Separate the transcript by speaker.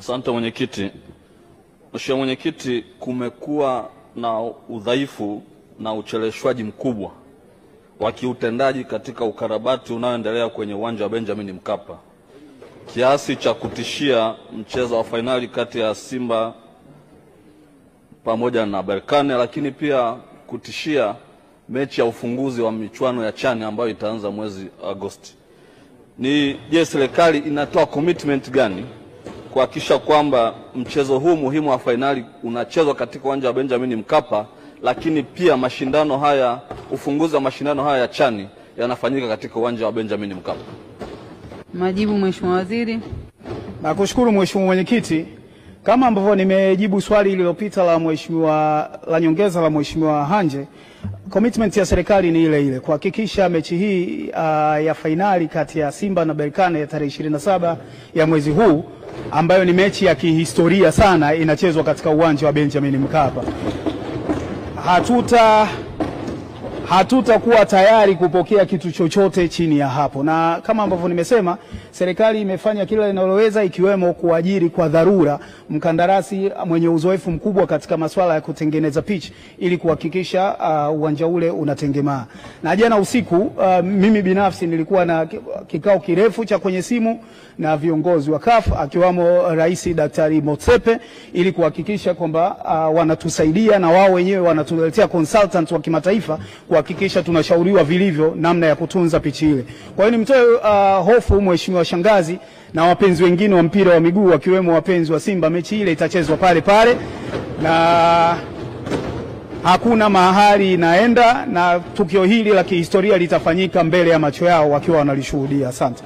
Speaker 1: Asante mwenyekiti. Mheshimiwa mwenyekiti, kumekuwa na udhaifu na ucheleweshwaji mkubwa wa kiutendaji katika ukarabati unaoendelea kwenye uwanja wa Benjamin Mkapa kiasi cha kutishia mchezo wa fainali kati ya Simba pamoja na Berkane, lakini pia kutishia mechi ya ufunguzi wa michuano ya CHAN ambayo itaanza mwezi Agosti. Ni je, serikali inatoa commitment gani kuhakikisha kwamba mchezo huu muhimu wa fainali unachezwa katika uwanja wa Benjamin Mkapa, lakini pia mashindano haya, ufunguzi wa mashindano haya ya CHAN yanafanyika katika uwanja wa Benjamin Mkapa?
Speaker 2: Majibu, Mheshimiwa Waziri.
Speaker 3: Nakushukuru Mheshimiwa Mwenyekiti. Kama ambavyo nimejibu swali lililopita la mheshimiwa la nyongeza la Mheshimiwa Hanje, commitment ya serikali ni ile ile kuhakikisha mechi hii ya fainali kati ya Simba na Berkane ya tarehe 27 ya mwezi huu, ambayo ni mechi ya kihistoria sana, inachezwa katika uwanja wa Benjamin Mkapa. Hatutakuwa tayari kupokea kitu chochote chini ya hapo, na kama ambavyo nimesema, serikali imefanya kila inaloweza ikiwemo kuajiri kwa dharura mkandarasi mwenye uzoefu mkubwa katika masuala ya kutengeneza pitch ili kuhakikisha uwanja ule unatengemaa. Na jana usiku mimi binafsi nilikuwa na kikao kirefu cha kwenye simu na viongozi wa CAF akiwamo Rais Daktari Motsepe ili kuhakikisha kwamba wanatusaidia na wao wenyewe wanatuletea consultant wa kimataifa kuhakikisha tunashauriwa vilivyo namna ya kutunza pichi ile. Kwa hiyo nimtoe hofu Mheshimiwa Shangazi na wapenzi wengine wa mpira wa miguu wakiwemo wapenzi wa Simba, mechi ile itachezwa pale pale na hakuna mahali inaenda, na tukio hili la kihistoria litafanyika mbele ya macho yao wakiwa wanalishuhudia. Asante.